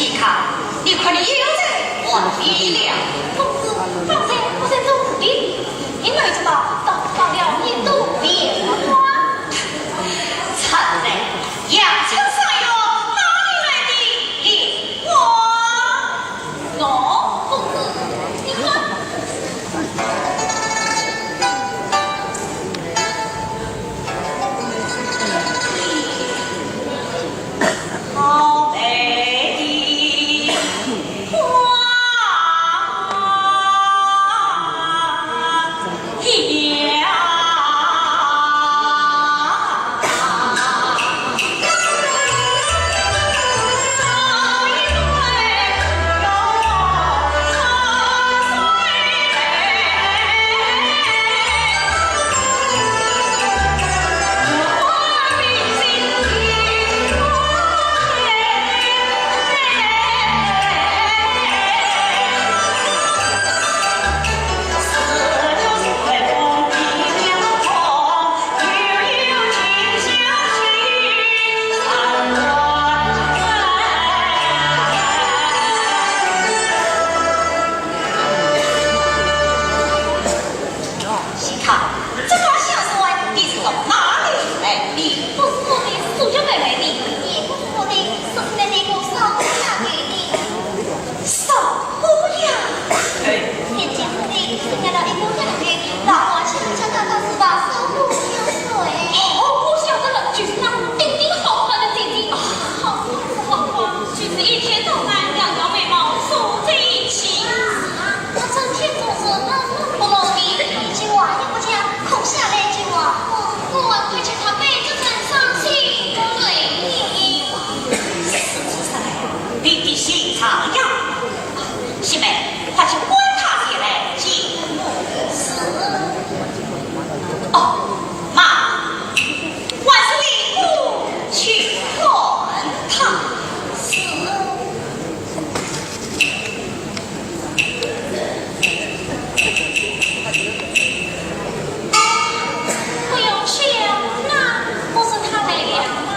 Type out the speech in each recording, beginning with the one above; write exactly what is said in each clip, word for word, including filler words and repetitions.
你看，你看，你又在玩命了。公子，方才我在做事的，你没注意到，倒放了一朵莲花。陈妹，阳春三月哪里来的莲花？喏，公子，你看。 好美的花呀！你看，这把香水你是从哪里来的？不是我的，是小妹妹的。也不是我的，是妹妹我嫂子家的。嫂子呀？哎。人家的是买了一个家的，老王想想看，他是把嫂子香水。哦，我晓得了，就是那顶顶好看的姐姐。好看不好看，就是一天到晚两条眉毛竖在一起。啊，她整天做事那么不落地，一句话也不讲，空下来一句话。我，我还看见她背着咱伤心，对你。是不是？你的心肠呀。 小妹，快去唤她前来见我。是。哦，慢，唤水灵姑去唤她。是。不用去了，那不是她来了吗？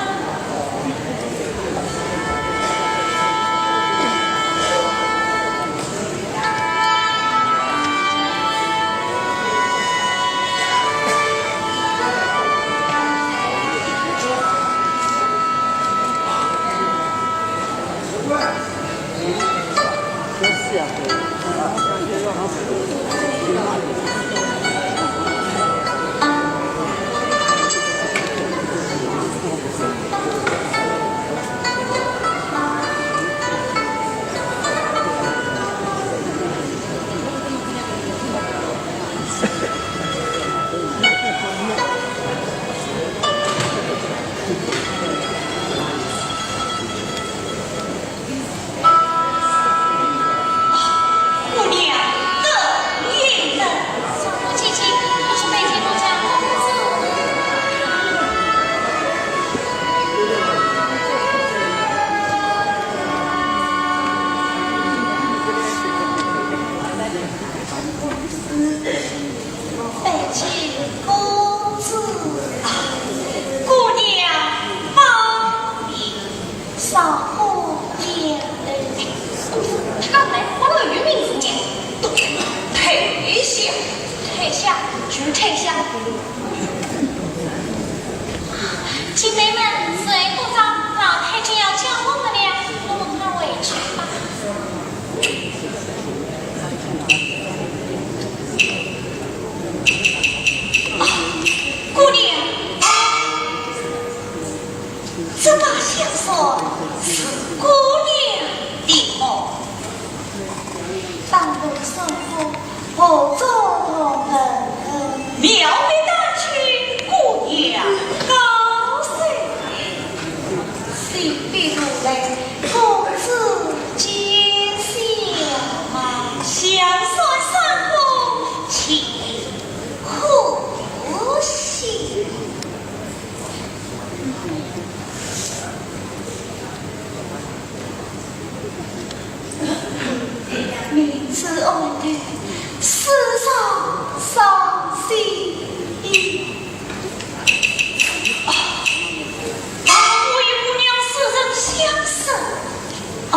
姑娘，等一等。姐姐，我去拜见我家公子。 拜见公子。啊，姑娘，保命。少不免。公子，他刚才花落于民之间，都退下。退下，就退下。姐妹们，时候不早，老太君要叫我们了，我们快回去吧。 啊，姑娘，这把香水是姑娘的么？当头送夫，何作同人？妙笔丹青，姑娘高手。 请笔如来，公子见笑。香水三分，岂可惜？明知暗语，世上伤心。 啊，啊，我与姑娘是人相识。啊，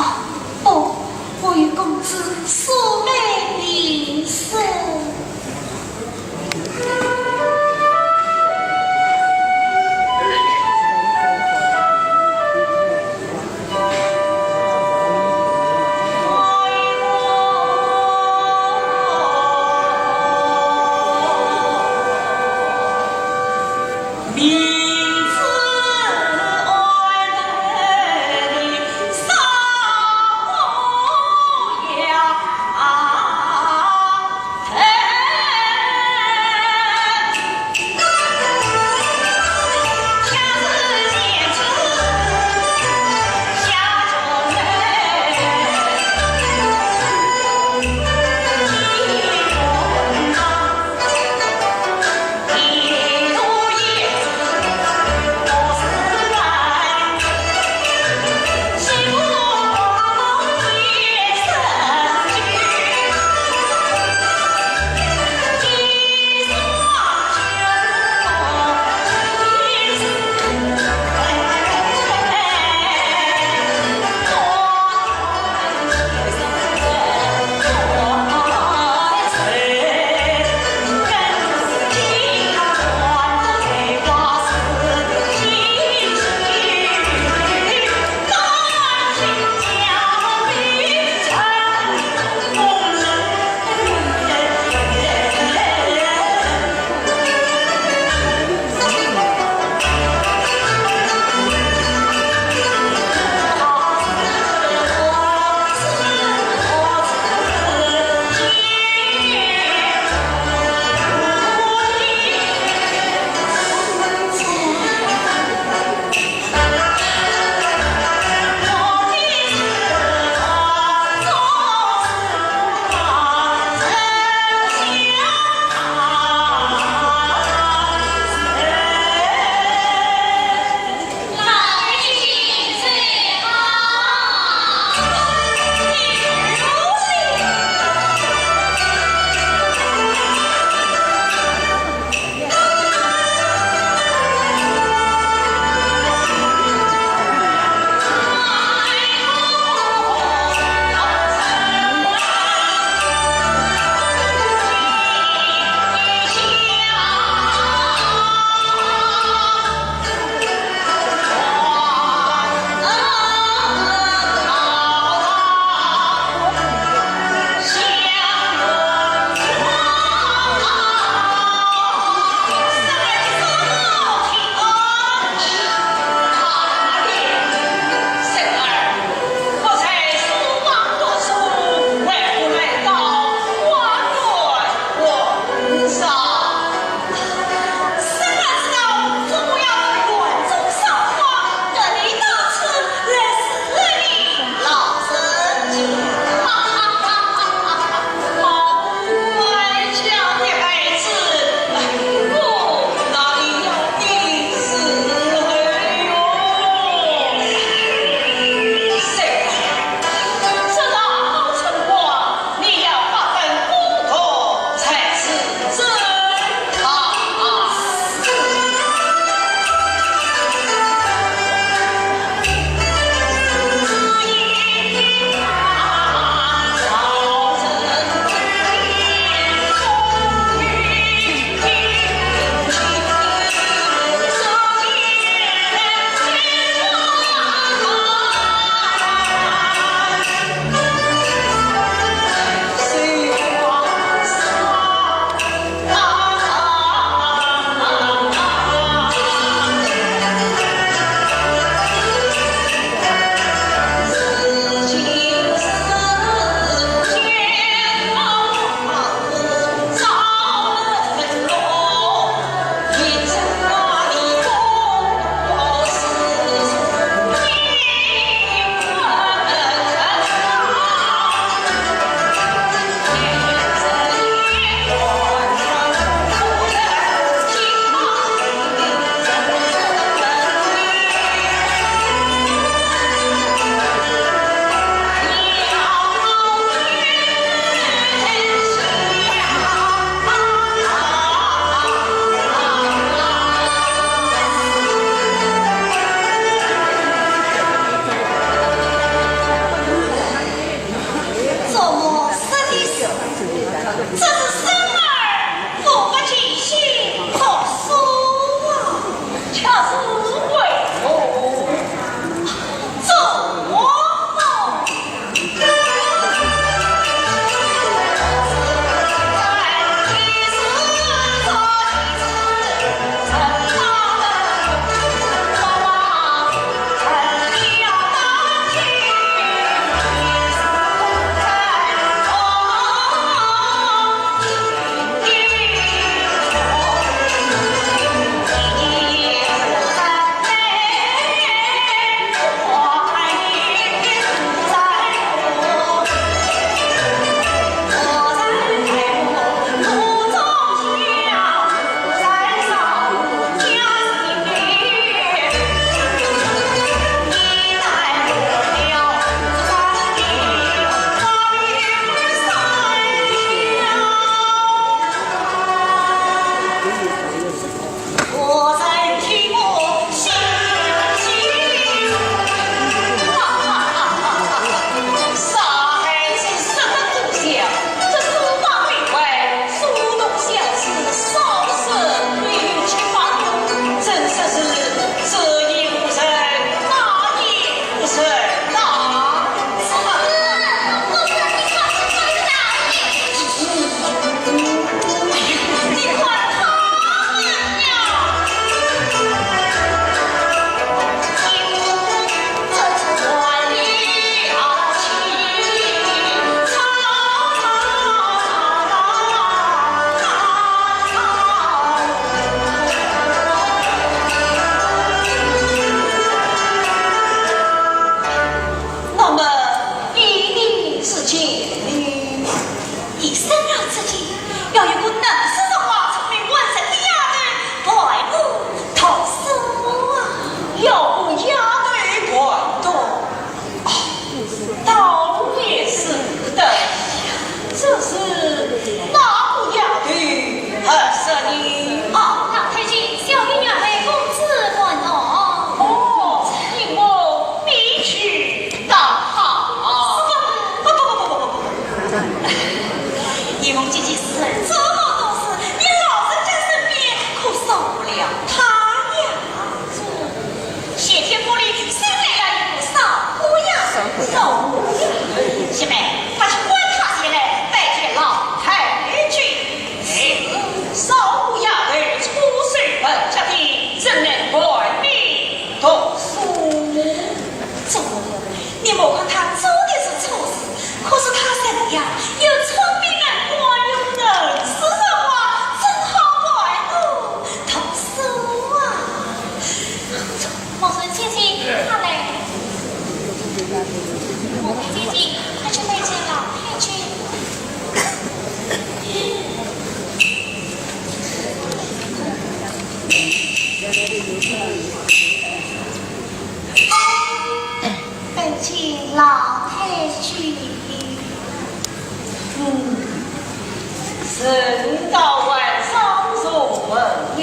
人到晚上入门了，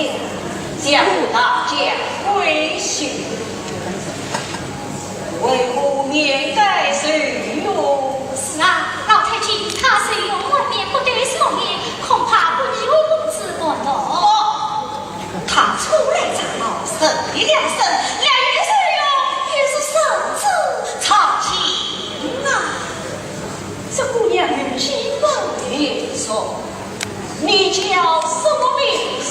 叫大家归去，为何面带愁容？是啊，老太君，她愁容满面，不得相见，恐怕不宜为公子感动。哦，她初来乍到，人的两身，两人的愁容，也是人之常情啊。 这姑娘名叫白素，你叫什么名字？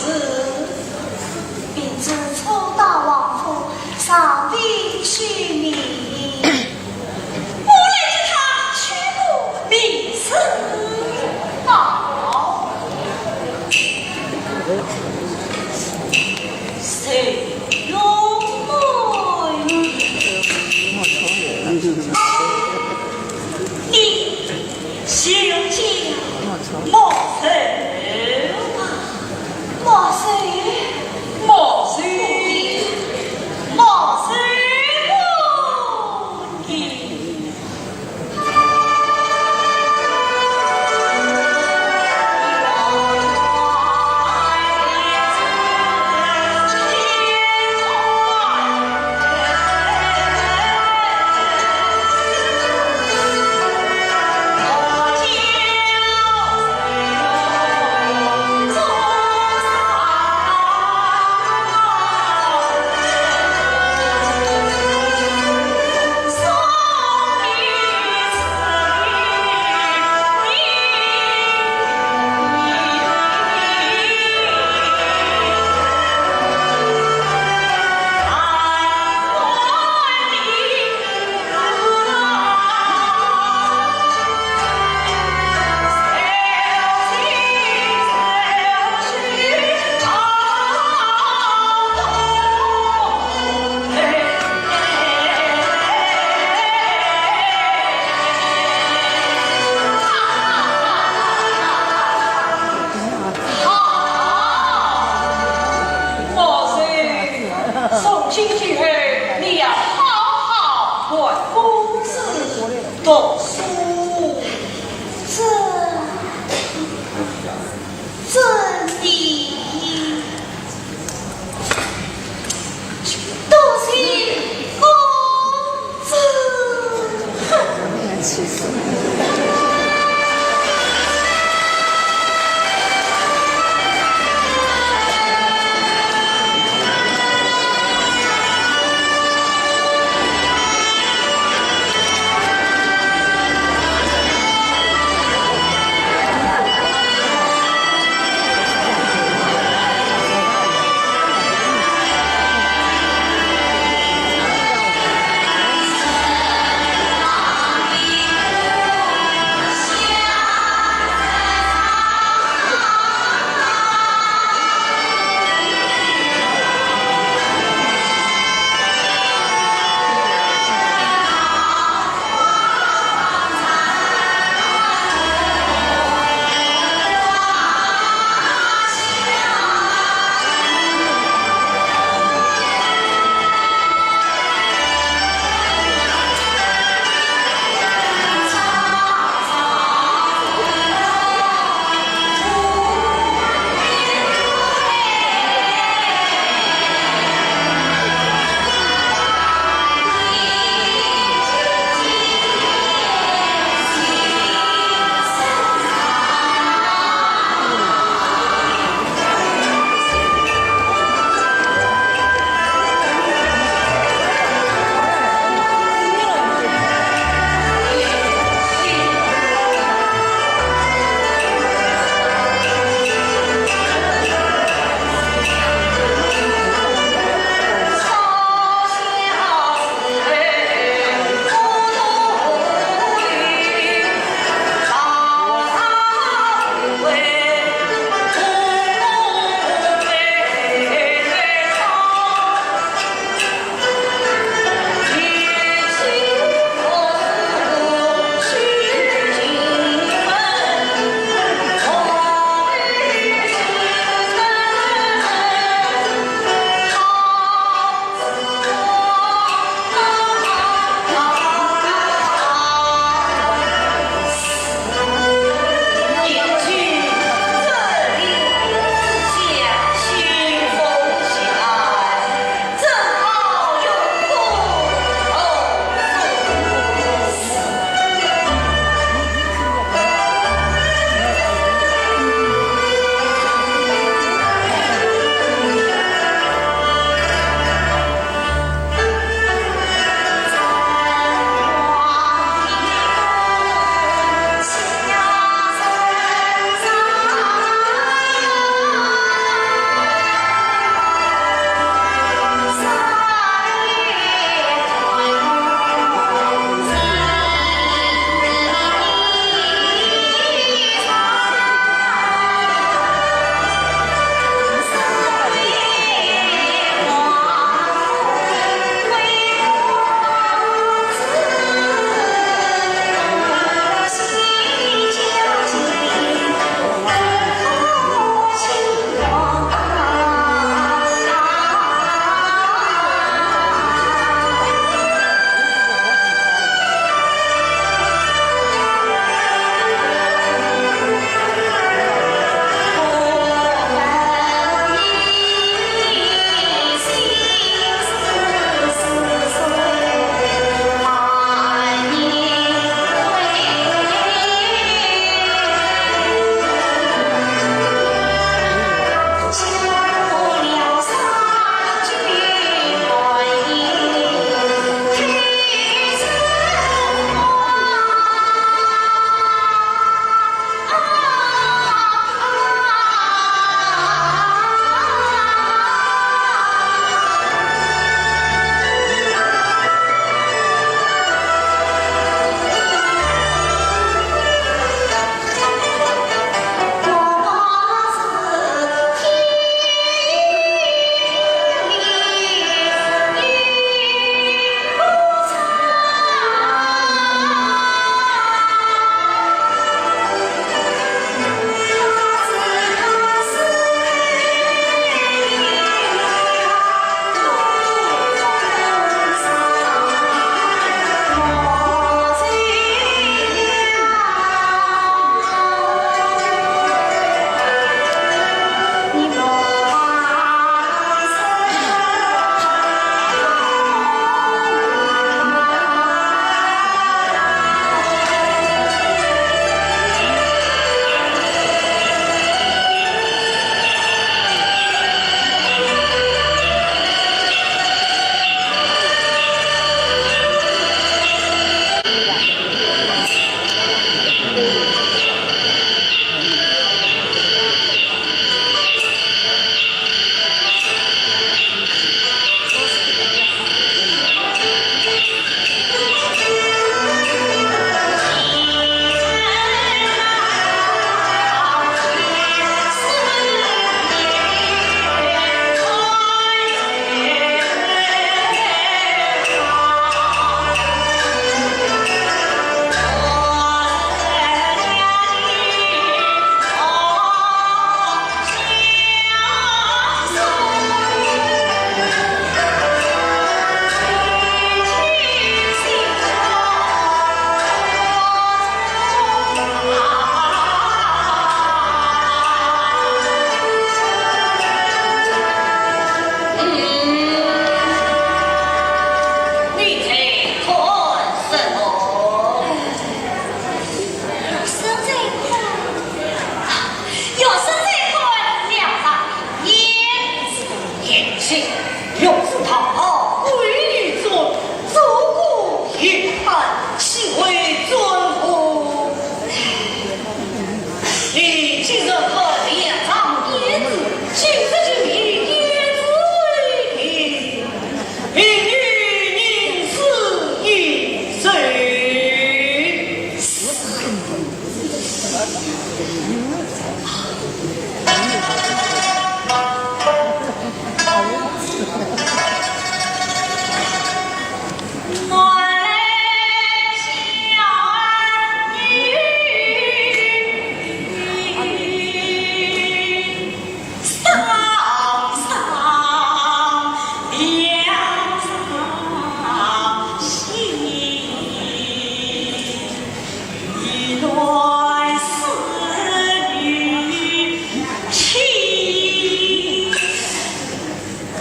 明日初到王府，上禀取名。我来替她取个名字。好。 谁容我与你？你就叫莫愁吧。莫愁，莫愁，莫愁你。 好，莫愁，从今以后，你要好好管公子读书。这，这你 多谢公子。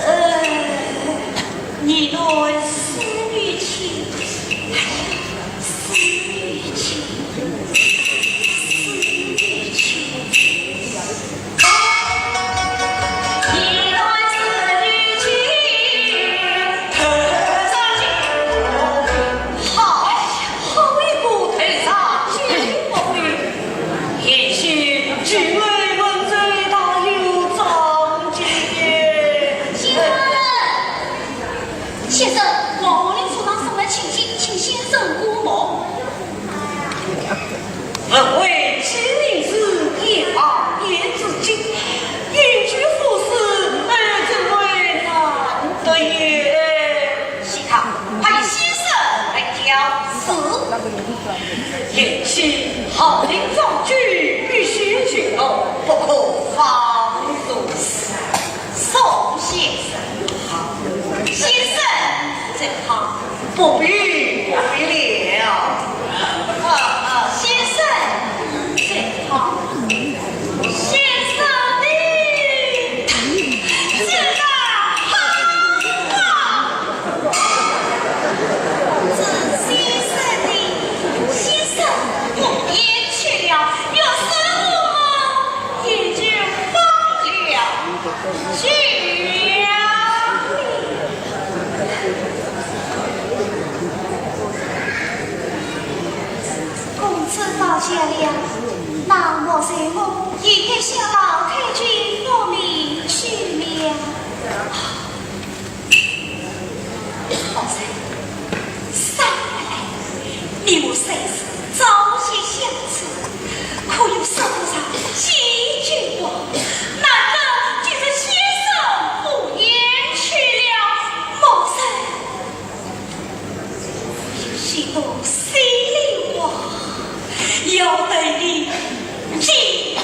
呃，你的思女情，哎呀，思女情，思女情。好，好一个头上金不换。贤婿，举杯问罪，大有长进。先生，先生，王林府上送来请帖，请先生过目。文为知命事，言而言之金，一句副诗，哎，真为难得也。 细看，还有先生来挑。是。贤婿，好人长举，必须巡逻，不可放任。是，先生。好，先生在旁。不必，不必了。啊，啊，先生在旁。 先生的，这个好啊！这先生的，先生不言去了，有时候也就忘了去了。 公子到家了，那莫非我也该向老太君复命去了？好哉，三年来，你我虽是朝夕相处，可又说不上几句话，难得今日先生赴宴去了，莫非 许多心里话，要对你讲啊。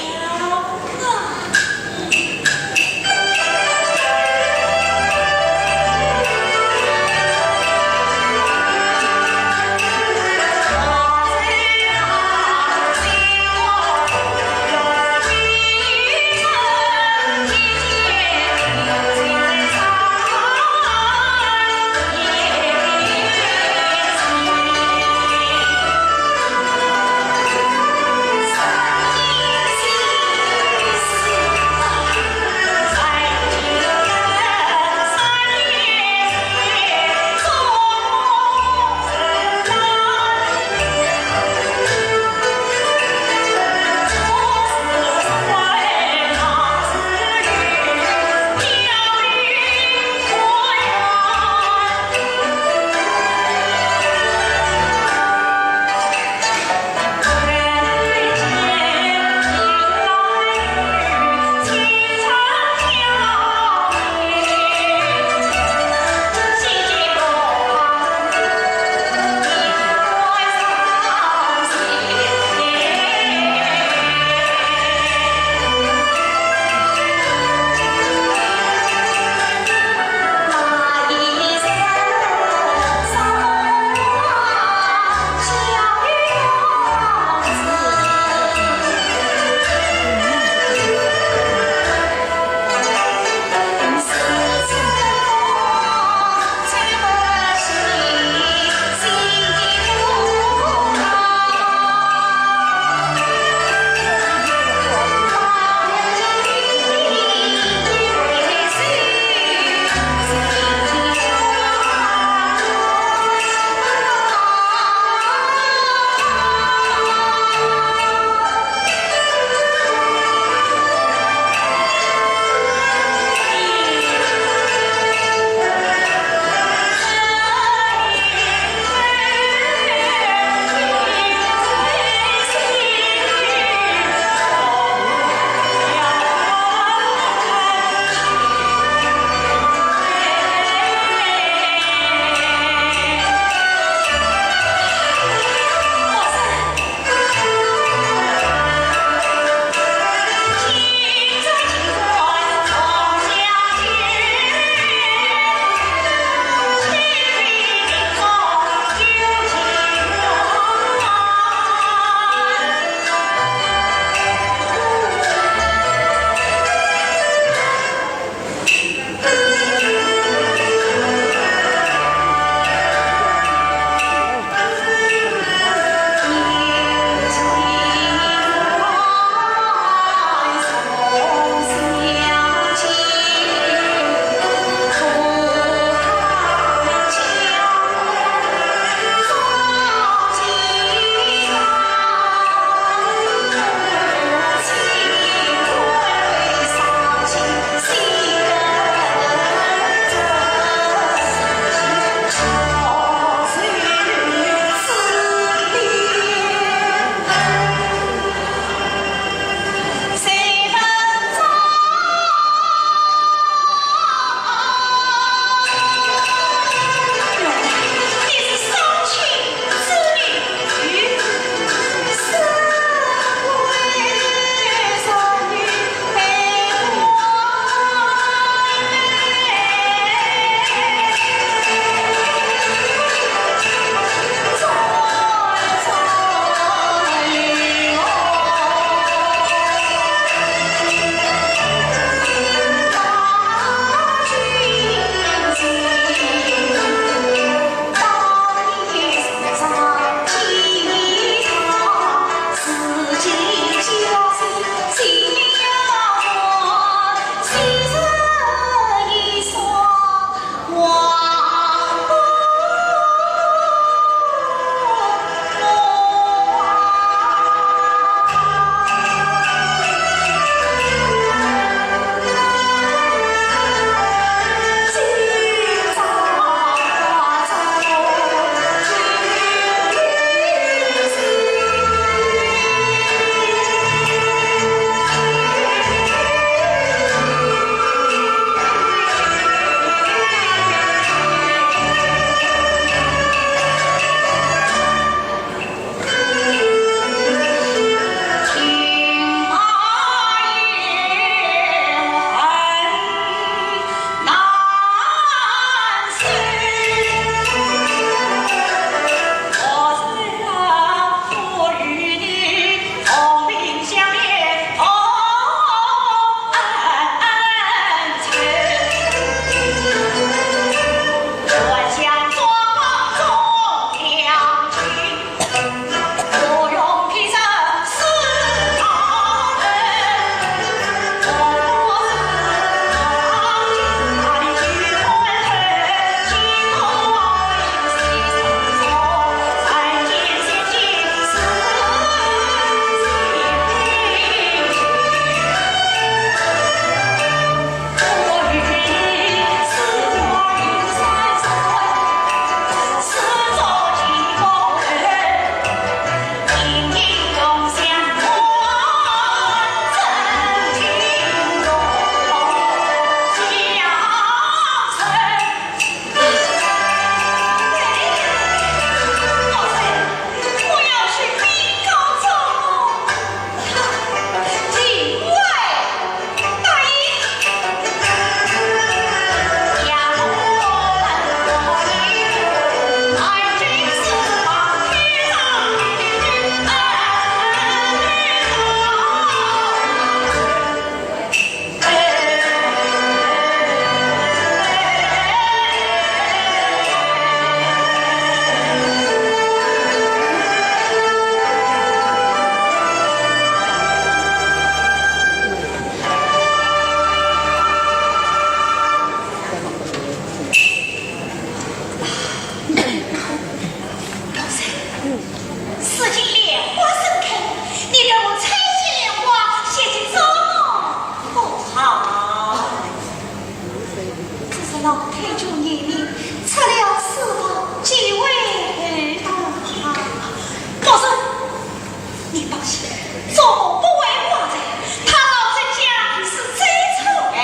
你放心，做不会坏的，他老人家是最宠爱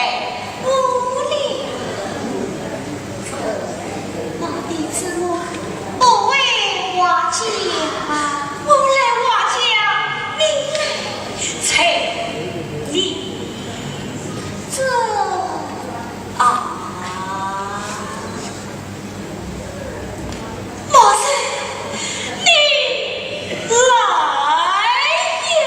我的。我的子我不会话讲，我来话讲，你来猜你这啊。 莫非你来呀？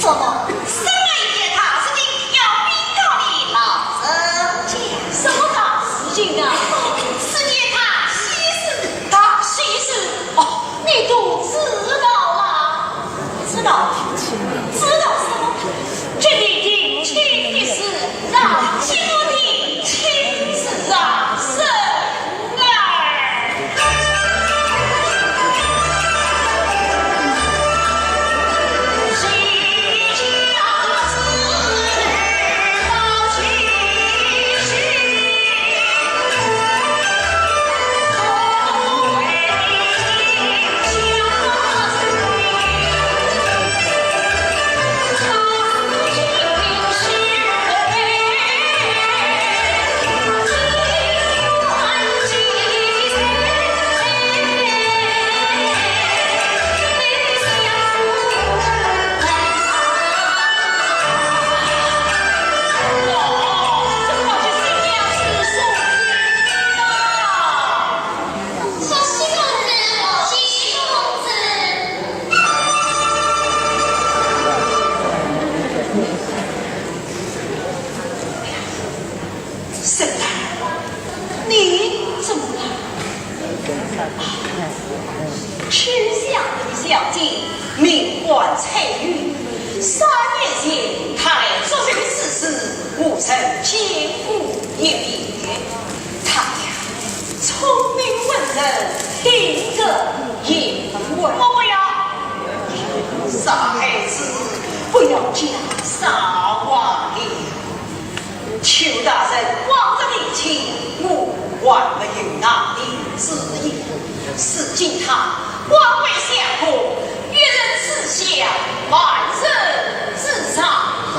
怎么？生了一件大事情要禀告你老人家。什么大事情啊？是件大喜事。大喜事？哦，你都知道啦。知道？知道什么？今日定亲的事啊，今日定亲事啊，是。 沈黛，你怎么了？啊，曲相府小姐，名唤翠云，三年前她来祝寿之时，我曾见过一面。她呀，聪明文人，品格贤惠。我不要。傻孩子，不要讲傻话了。 邱大人往日定亲，我还没有拿定主意。如今他官位相公，一人之下，万人之上。哼，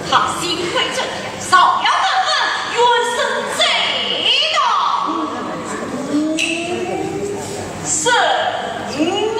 他心怀政权，造谣抹黑，怨声载道。 沈黛。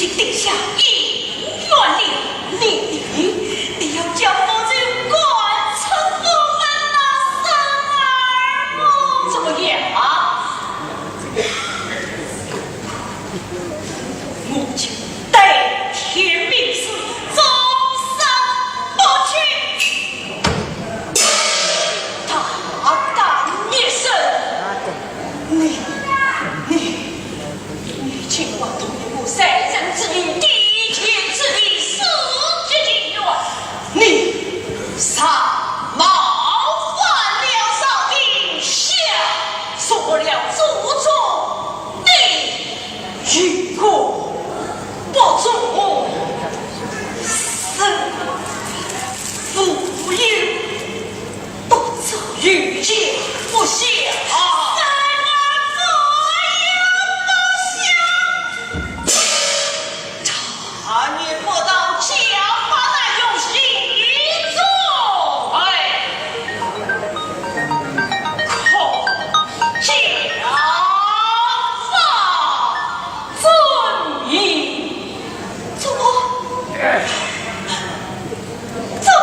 定下姻缘了，你，你要叫我这官出府门那三儿么？怎么样？我就对天盟誓，终身不娶。大胆一声！你，你，你竟敢动用我三生之女、帝前之女、世袭情缘，你上冒犯了朝廷，下触了祖宗的遗骨，不忠臣父也。 独奏御驾不下。三儿，不要不下。常言不到，家法难容，心中哎，恐家法遵矣。怎么？怎么？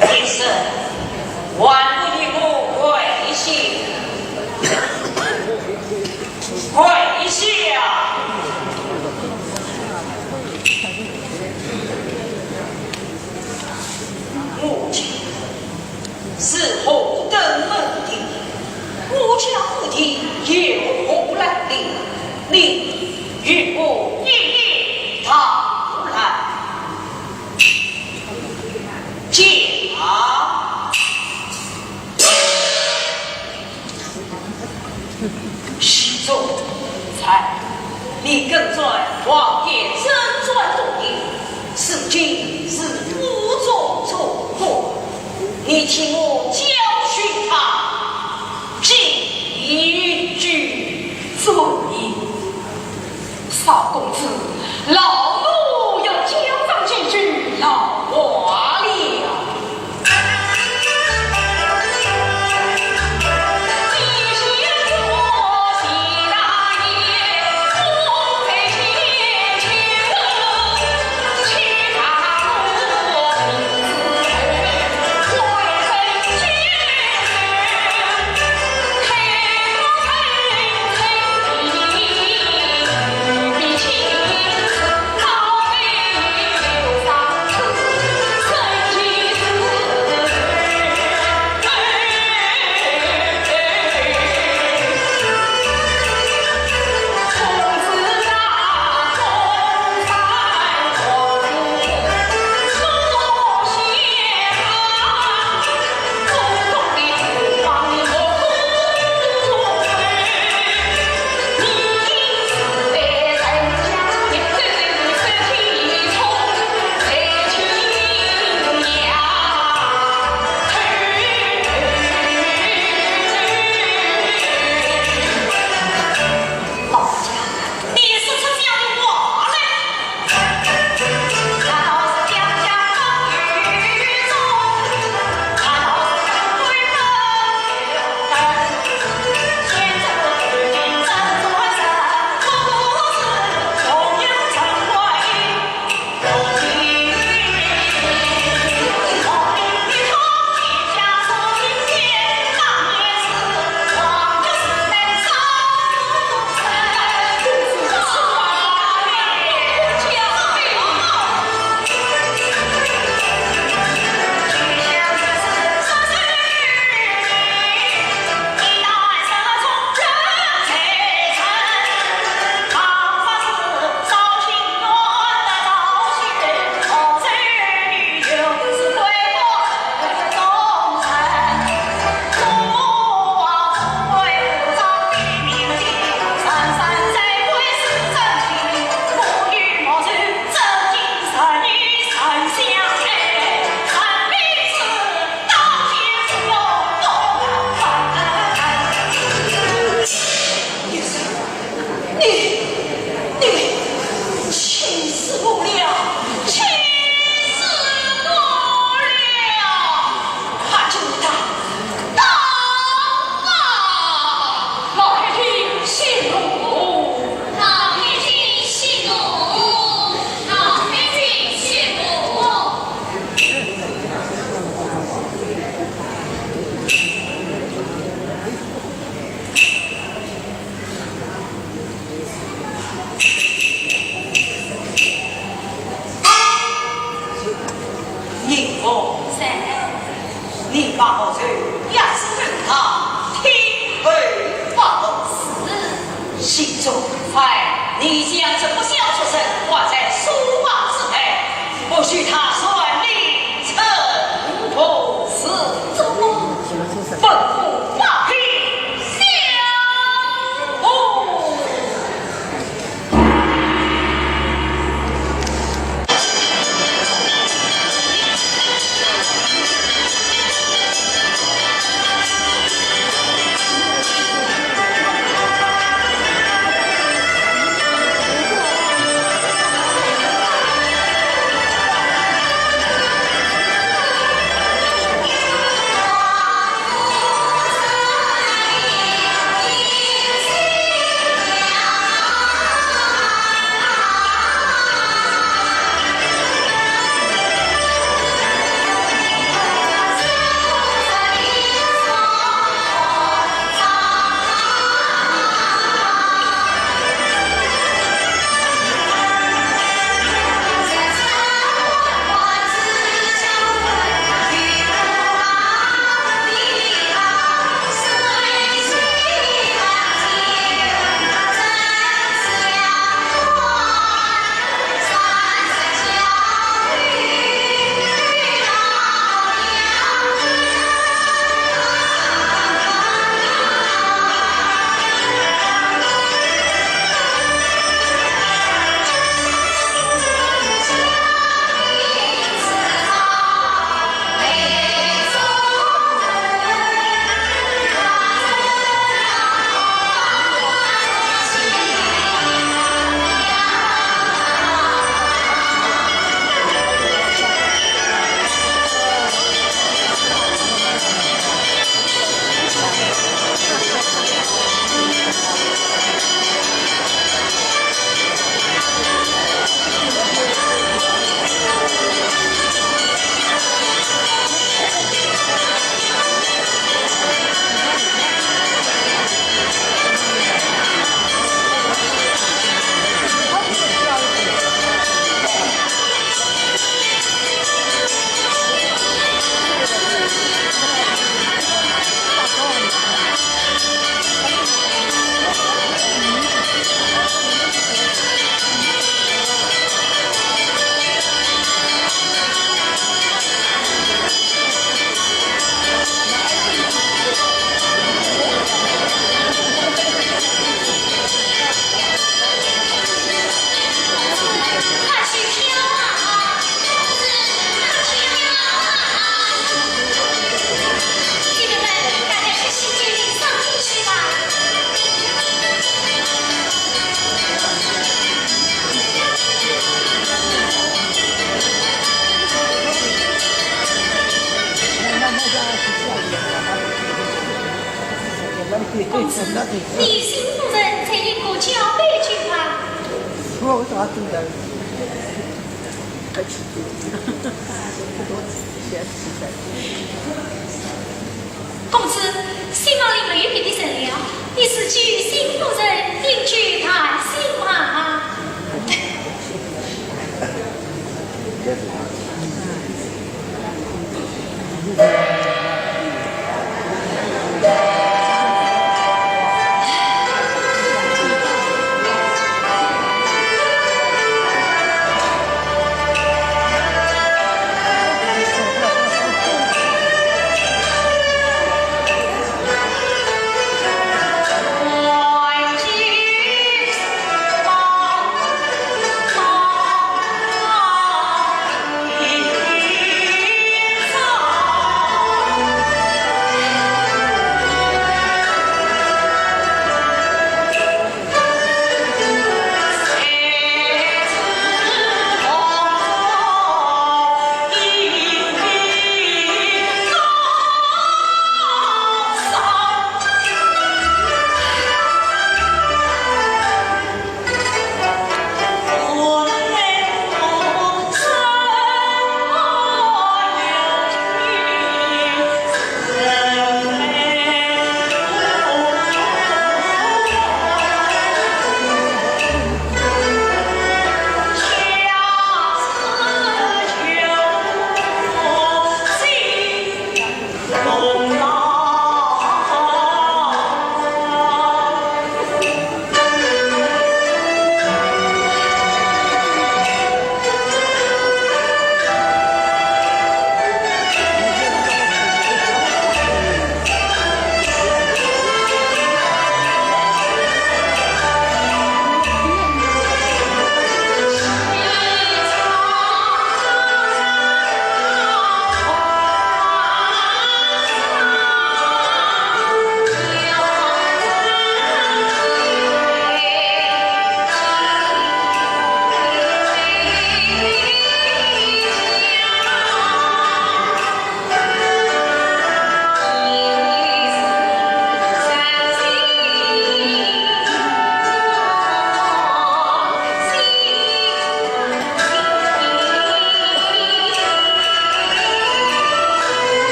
先生，还不与我跪下！跪下！母亲。 是何等门第？我家府第有何来历？你与我一一道来。讲。西周在，你跟在王爷征战多年，如今是府中做官，你替我教训他几句。遵命。少公子，老奴要教上几句老话了。哎，你将这不孝之人关在书房之内，不许他擅离城门。是。本府马屁相公。公子，你新夫人在一个交杯酒吧？我咋知道？ 公子，新房里没有别的人了，你是与新夫人饮酒谈心吗？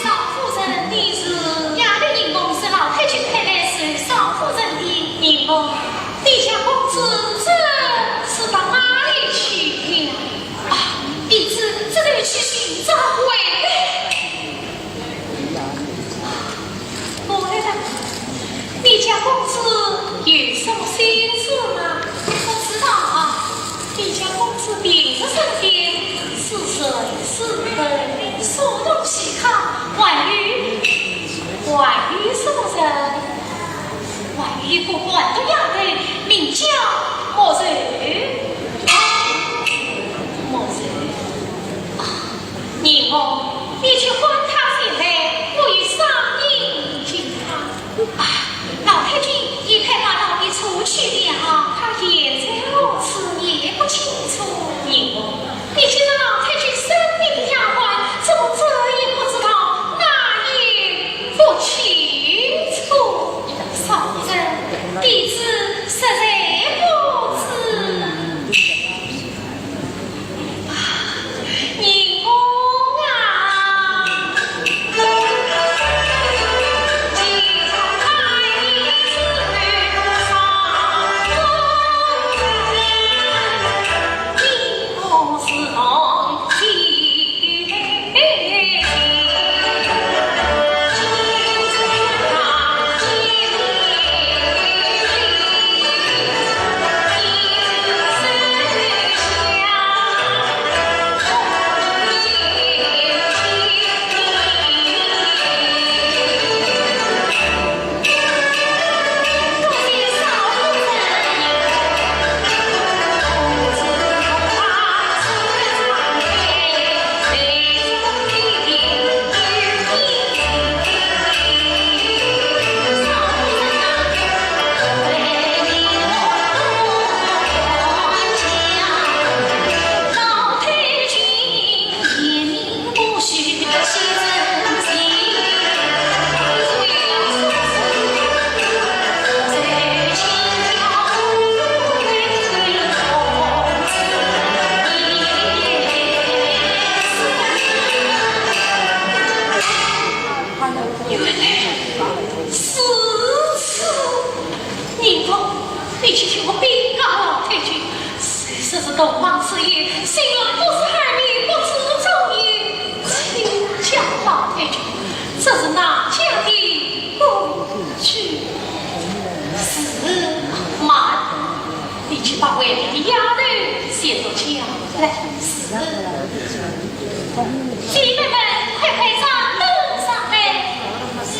少夫人，你是？丫头，宁凤是老太君派来收少夫人的。宁凤，你家公子这是到哪里去了？啊，弟子这就去寻找回来。 我来问，你家公子有什么心事吗？我知道啊，你家公子平日生天是人是鬼，说东西他还有，还有什么人？还有一个官渡丫头，名叫莫愁。啊，莫愁。啊， 宁凤，你去唤他前来，我有商议与他。啊，老太君已派大老爷出去了，他现在何处也不清楚。宁凤，你既是老太君身边的丫鬟，怎么这也不知道，那也不清楚？少夫人，弟子实在不知。 原来如此，宁凤，你去求禀告老太君，谁说是洞房之夜，心愿不是孩儿，不知中意，请教老太君，这是哪家的规矩？是，慢，你去把外面的丫头先都叫来。是。 姐妹们，快快掌灯上来。是。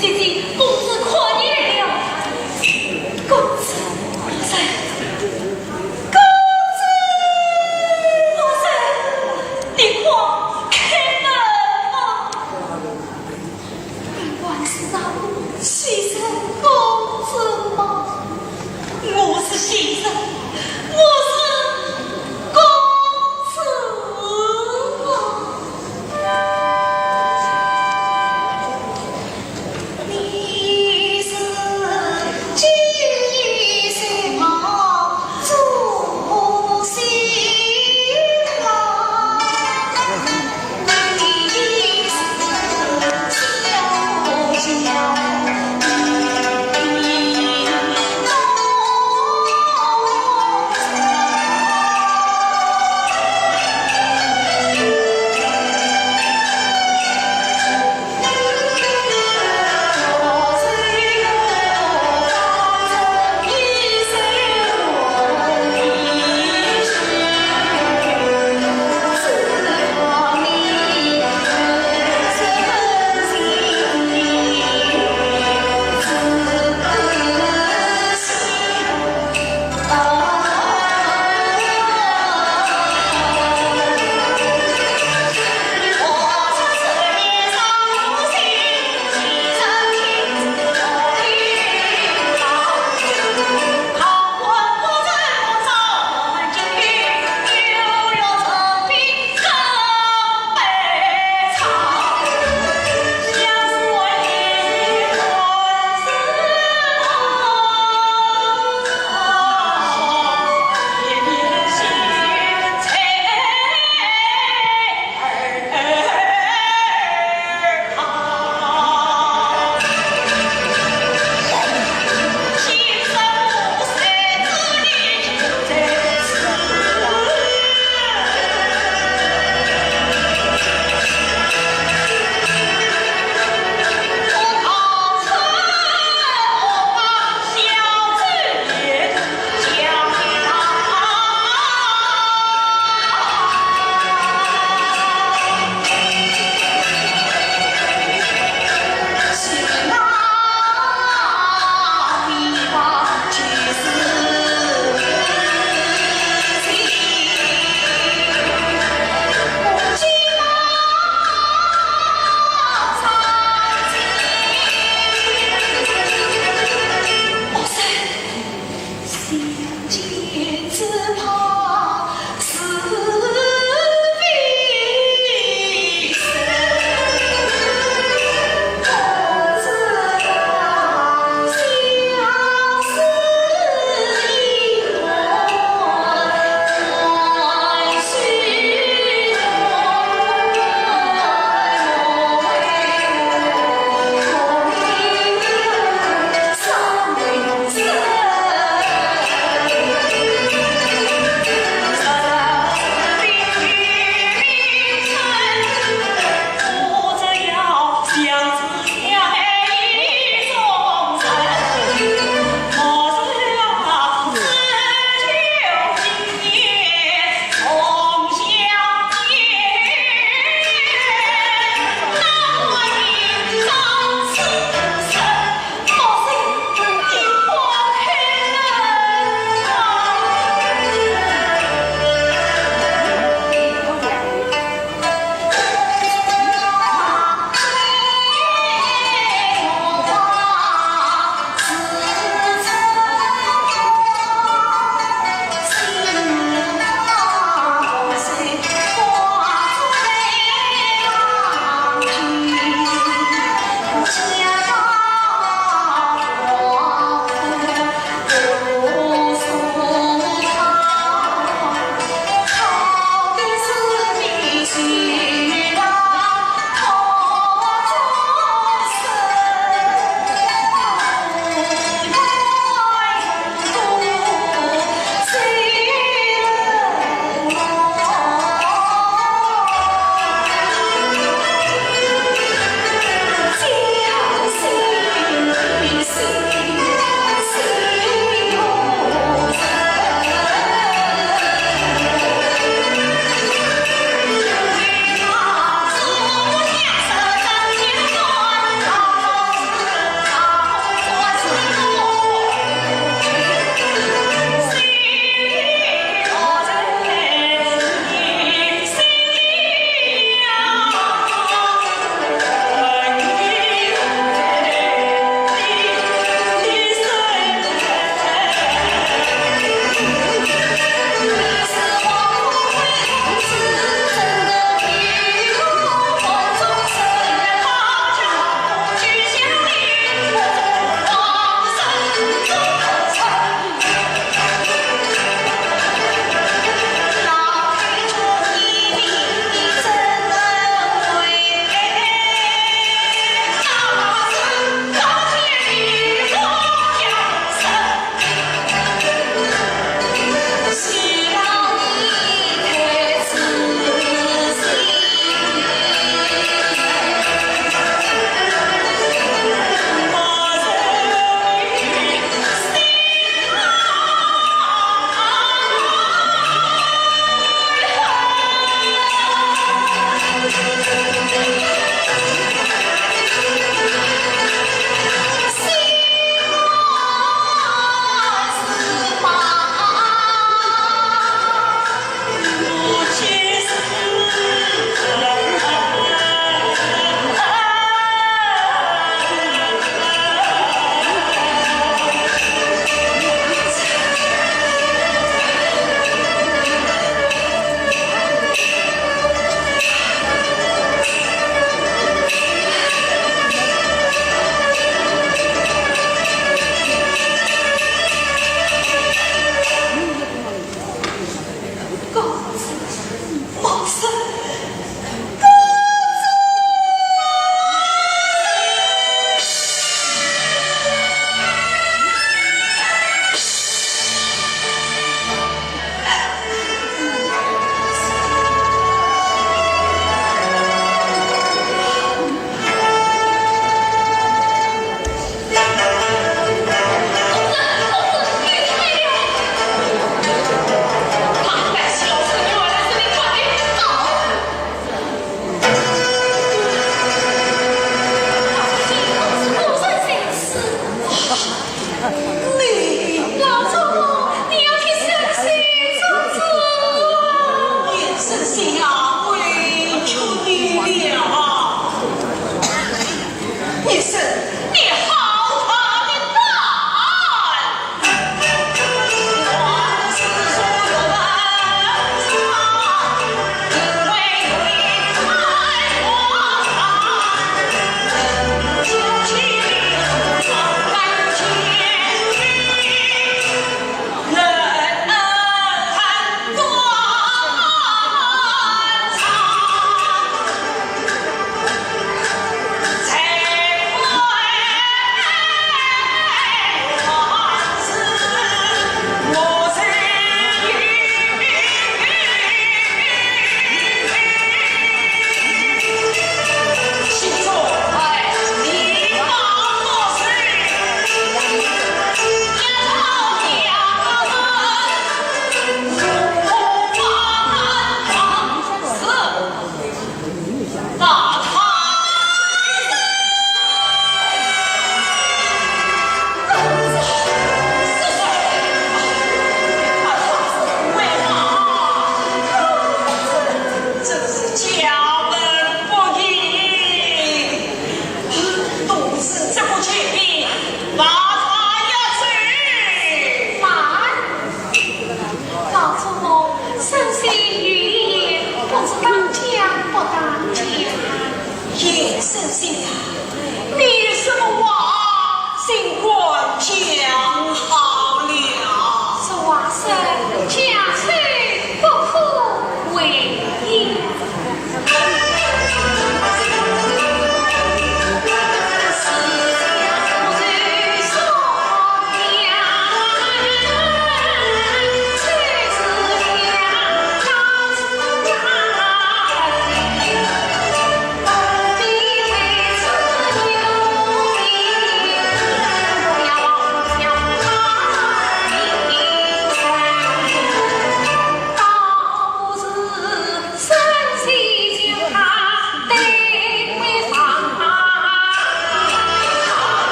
姐姐，公子看你来了。公子，我在。公子，我在。你快开门啊！你还是那个西城公子吗？我是西城，我是公子啊。你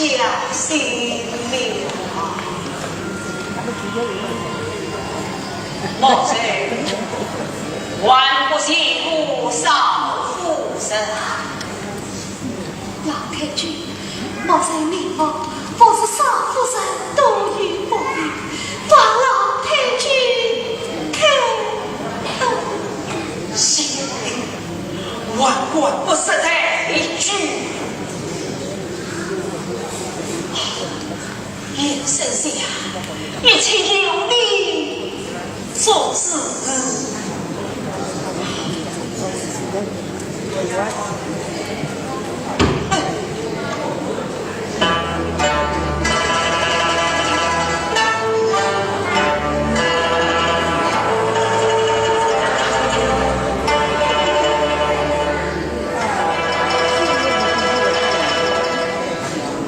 小心了。莫愁，还不谢过少夫人啊。老太君，莫愁你我，不是少夫人多有不便，望老太君开恩。是，万万不识抬举。 严丞相，一切由你做主。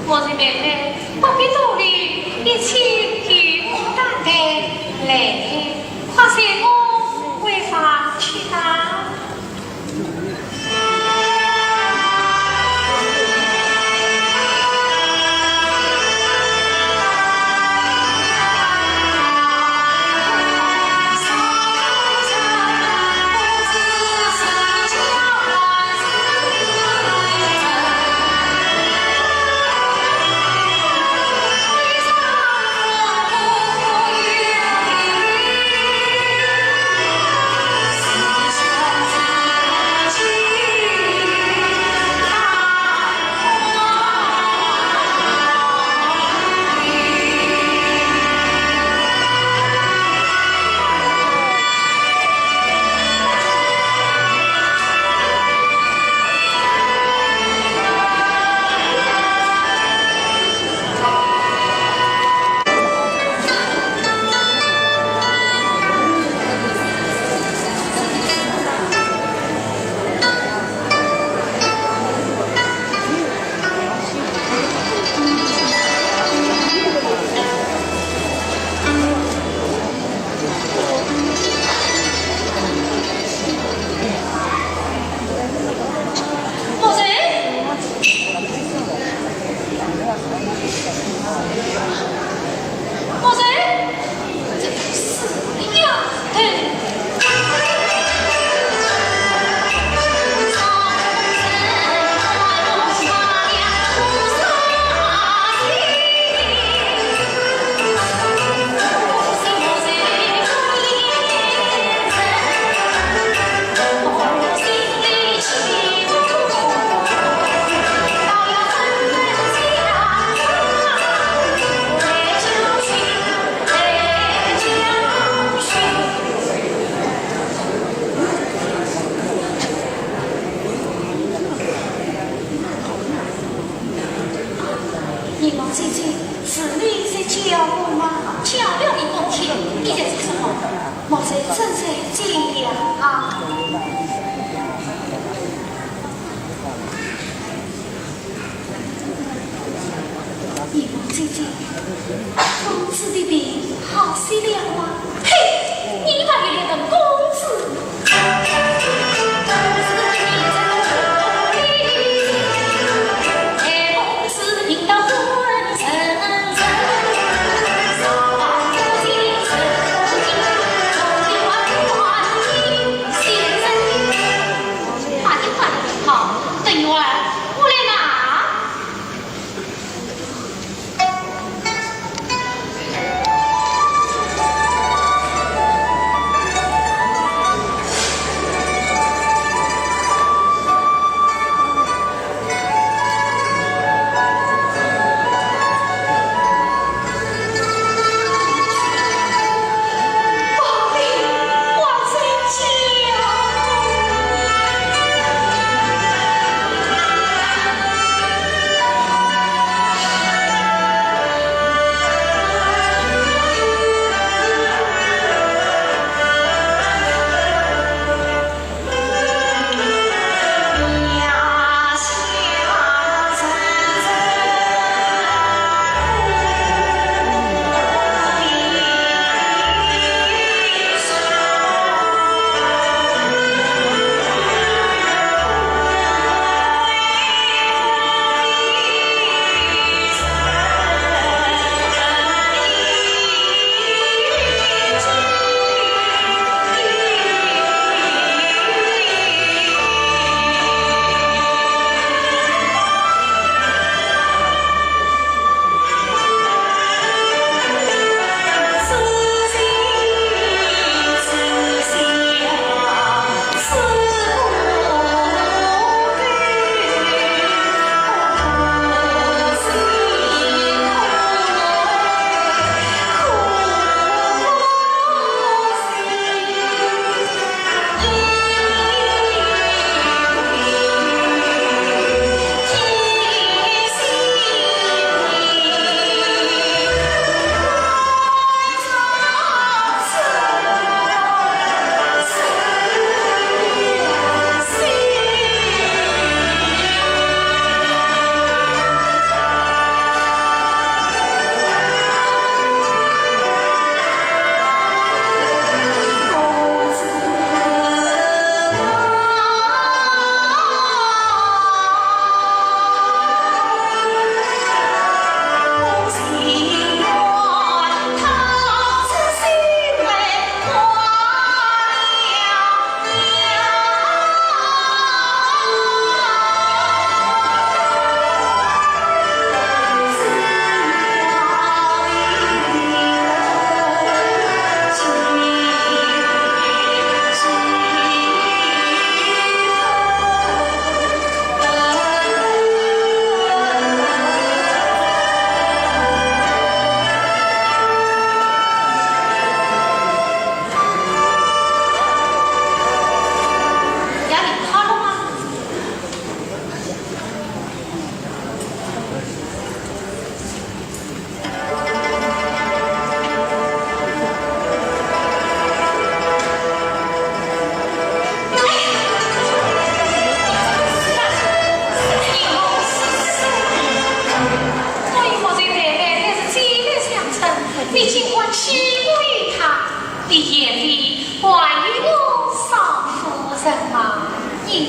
我的妹妹，不必多礼，一切由我担待。来，快随我回房去吧。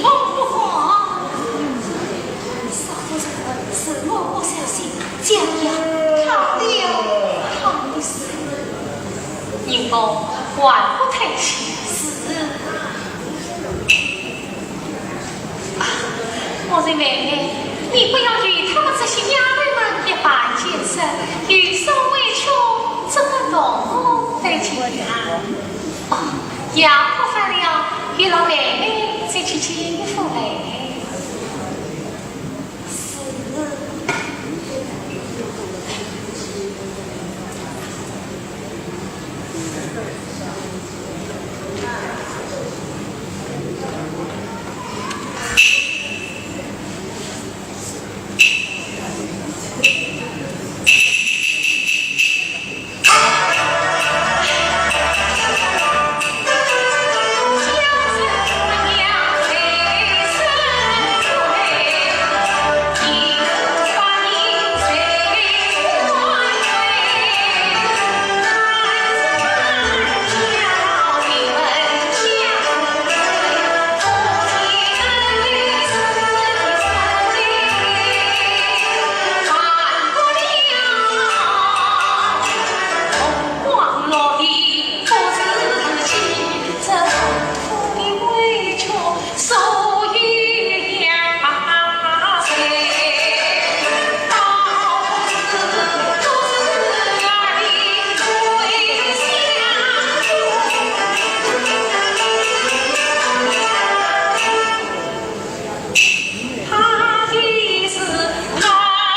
风不狂。少夫人，是我不小心，将要逃了，逃的是。宁波，还不退去？是。啊，我说妹妹，你不要与他们这些丫头们一般见识，有所委屈，怎么同我对待啊？哦，要不烦了，与老妹妹再去见一副呗。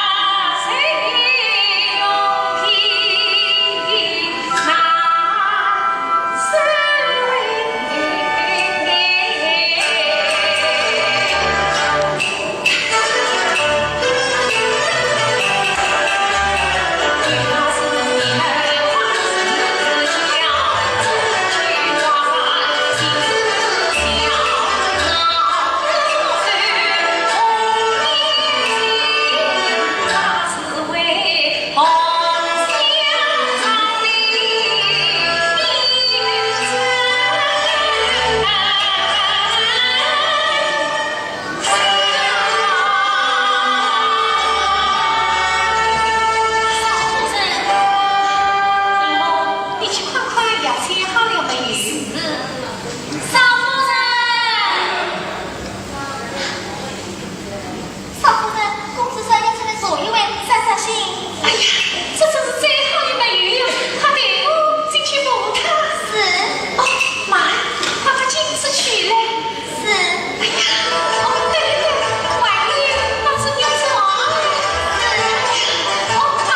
是。少夫人，公子少爷出来坐一会，散散心。哎呀，这真是最好的朋友呀，快陪我进去扶他。是。哦，慢，快把镜子取来。是。哎呀，哦，对对对，还有那只牛角。是。哦，慢。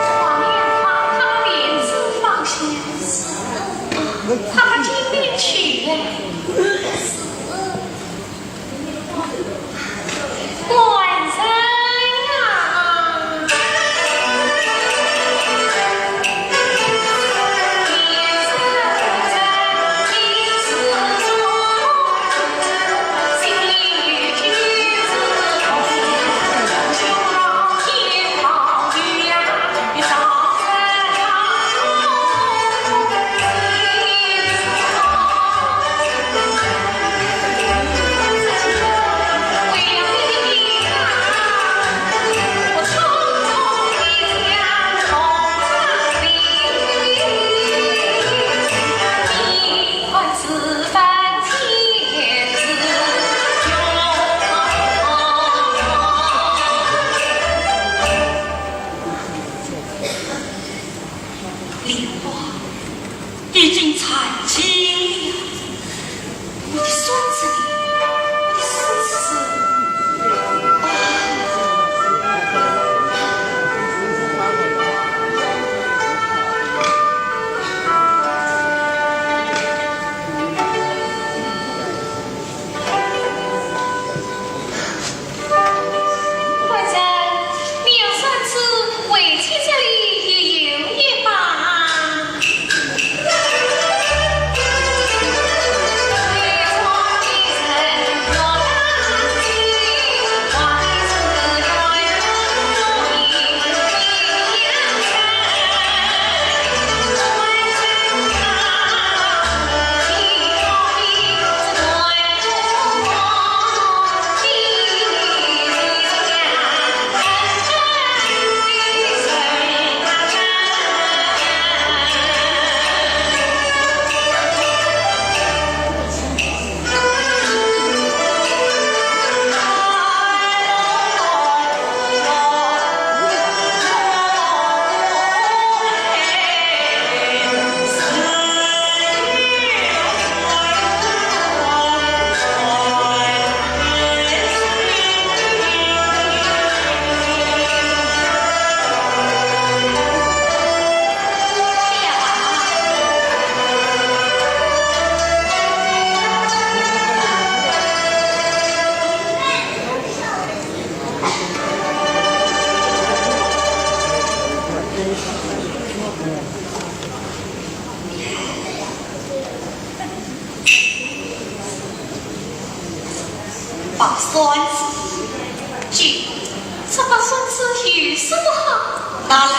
王娘把他们帘子放下，他把金链取来。官人啊！亲，我的孙子呢？我的孙子。官人，你要孙子回去这里也有一把。把扇子，这，这把扇子有什么好？拿来。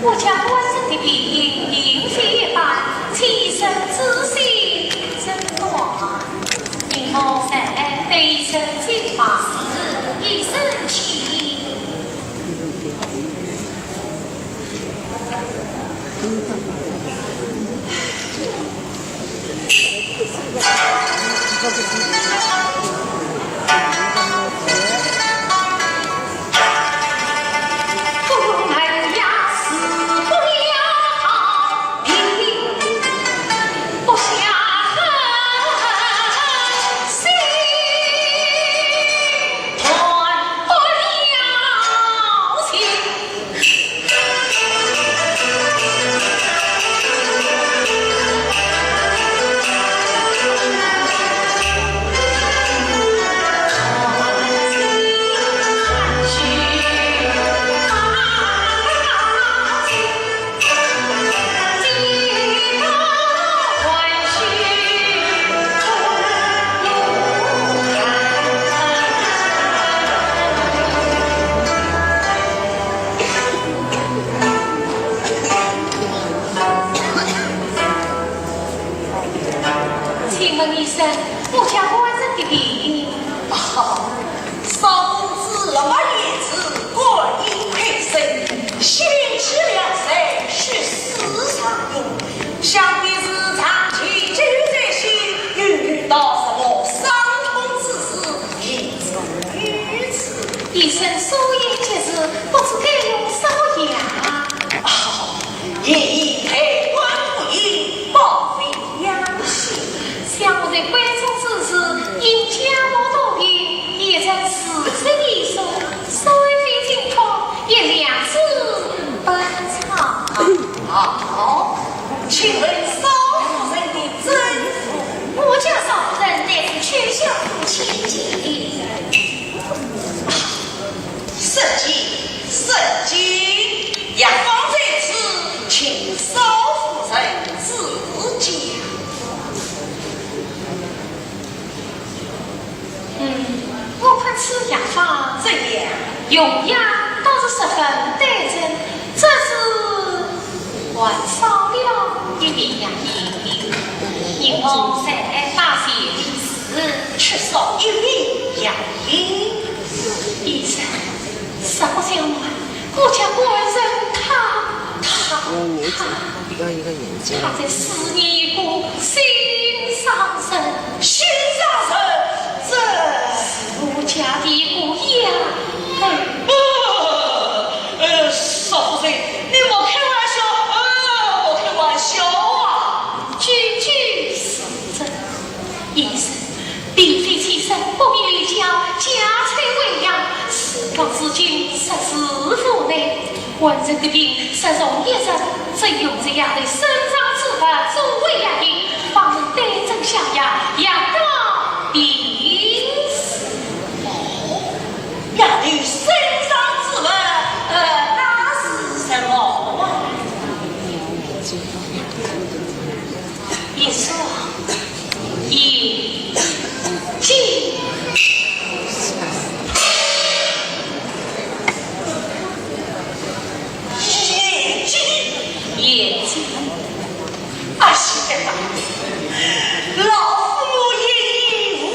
我家官人的品行并非一般，其身之心真广。因我在对人间百事，一生情。 请问医生，我家官人的病……啊，少公子老爷子，观音开身，喜气良才，学识上用，想必是长期积蓄在心，又遇到什么伤痛之事，以至于此。医生所言极是，不知该用什么药？啊， 一以太官不宜，保肺养心。想我在关中之时，因家务多病，也曾四十年数，虽非进补，也两次奔草。好，请问少夫人的祖父？我家少夫人乃是曲相府千金。 失敬，失敬，药方在此，请少夫人自解。嗯，我看此药方怎样？用药倒是十分对症，只是还少了一味药引。因我在大学的时， 缺少一味药引。医生，实不相瞒，我家官人他，他，要眼睛，他，要一个眼睛。他在四年以后心上人。心上人？这……是我家的一个养女。呃，呃，少夫人，你莫开玩笑，呃，莫开玩笑啊。句句是真。 医生，并非妾身不明了，家财为养，事到如今，实是无奈。官人的病，实从一日，只有这样的生长之物作为药引，方能对症下药，药到病除。哦，药引生长之物，呃，那是什么啊？ 一双眼睛。眼睛？眼睛。哎呀，老夫母眼无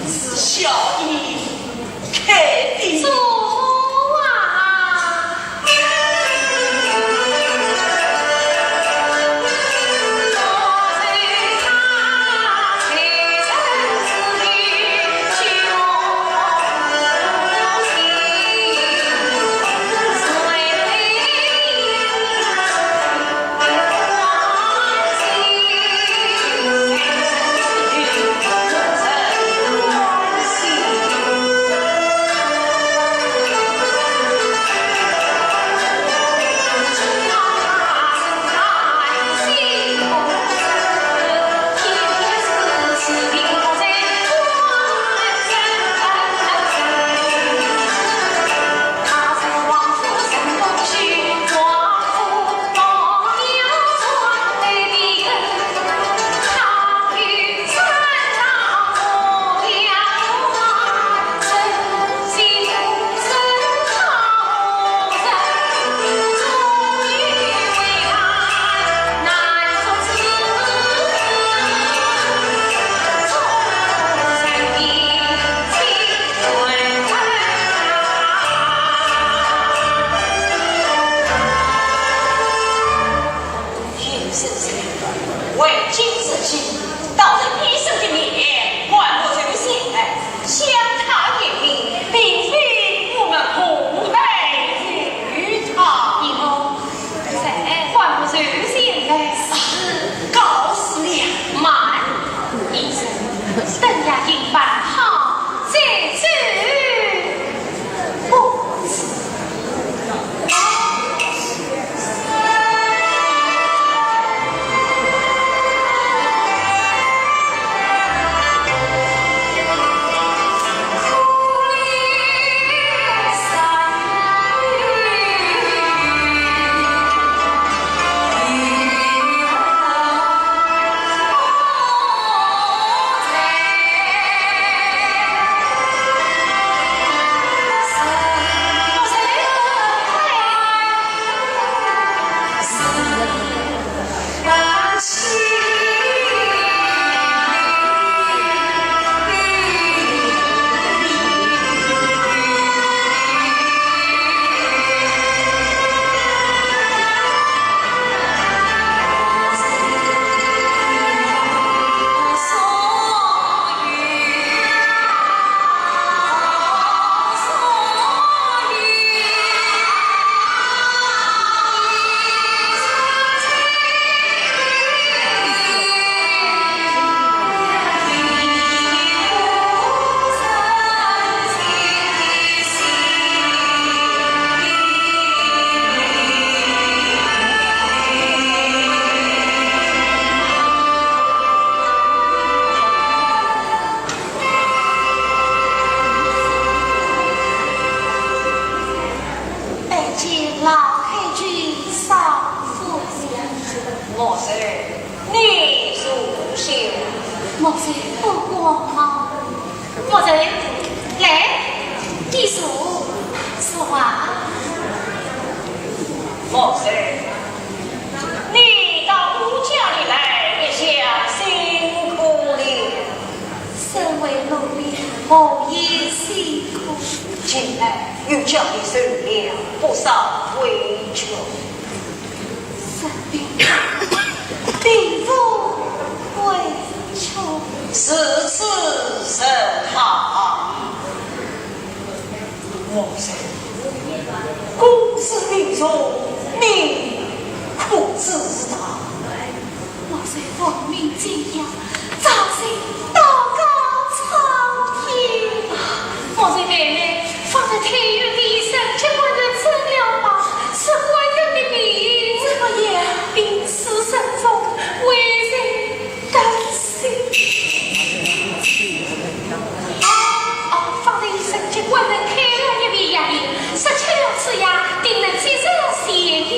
是小医开的。做啊！先生，为今之计，当着医生的面，患部周先生，向他一礼，并非我们红孩子与他。以后，谁？患部周先生是告辞了。慢，医生，等牙龈办好，再走。 不是。拜见老太君少夫人。莫愁，你坐下。莫愁不敢。莫愁，来，你坐，坐啊。莫愁，你到我家里来一向辛苦了。 身为奴婢，何以辛苦？近来又叫你受了不少委屈。是的，并无委屈。如此甚好。 莫愁，公子病重，你可知道？莫愁，王命在腰，早些祷告苍天。莫愁妹妹，方才太医院的医生给官人诊了吧？是官人的病。怎么样？病势深重，危在 旦夕。哦，哦，方才医生给官人开了一味药引，说吃了此药，定能节食健康。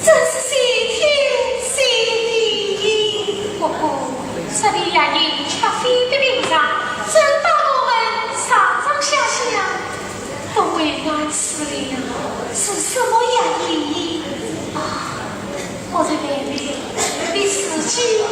真是谢天谢地。不过，这味药引却非得平常，怎把我们上上下下 都为难死了。是什么药引？啊，我的妹妹，你自己